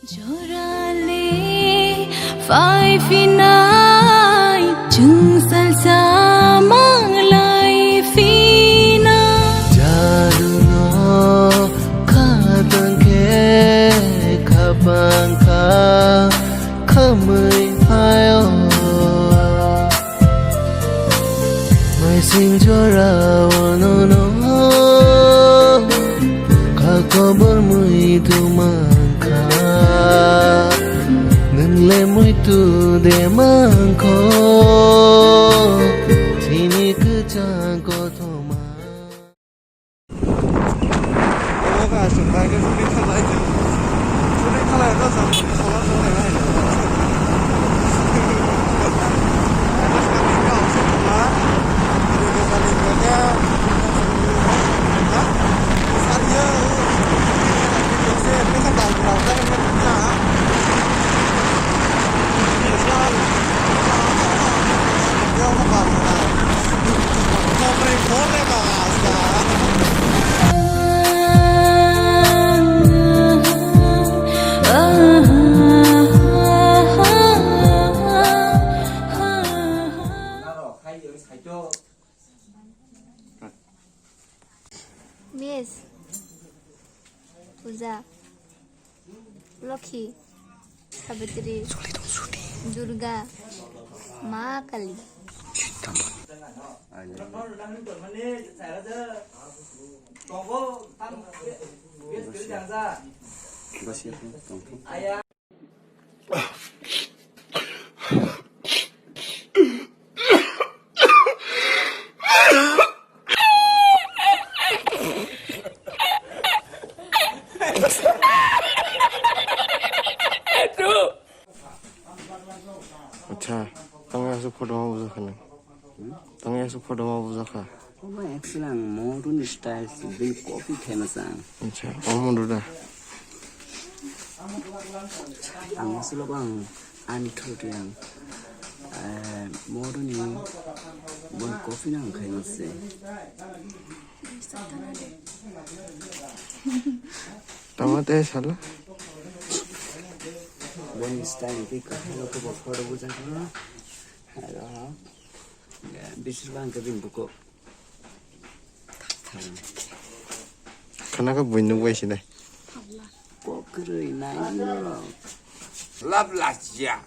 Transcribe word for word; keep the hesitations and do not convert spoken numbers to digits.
Jorale phai phinai, chwng salsa manglai phina. Jaduno khatang khe khapang kha khamwi phaio. Maising jora wanono kha kobor mui tu mankha. Nwngle mui tu de mankho. Chini kwchang kothoma. Miss, Puja, Lokhi, Savitri, Durga, Ma Kali. Acha, tang aswk photo ma bujak kha nang? Tang aswk photo ma bujak kha? Obo actually ang modern style bini copy khaima chang. Acha, omo da. Ang aswk ang ani thok yang, eh, modern ni bini copy nang khaima se. Tamo tei sala. Boni style tei kwthai rok bo photo bujak kha. Aro, eh, bisir bang khe bini buko. Khana khe buino bai sinai. Kok kwrwi nai no. Love last year.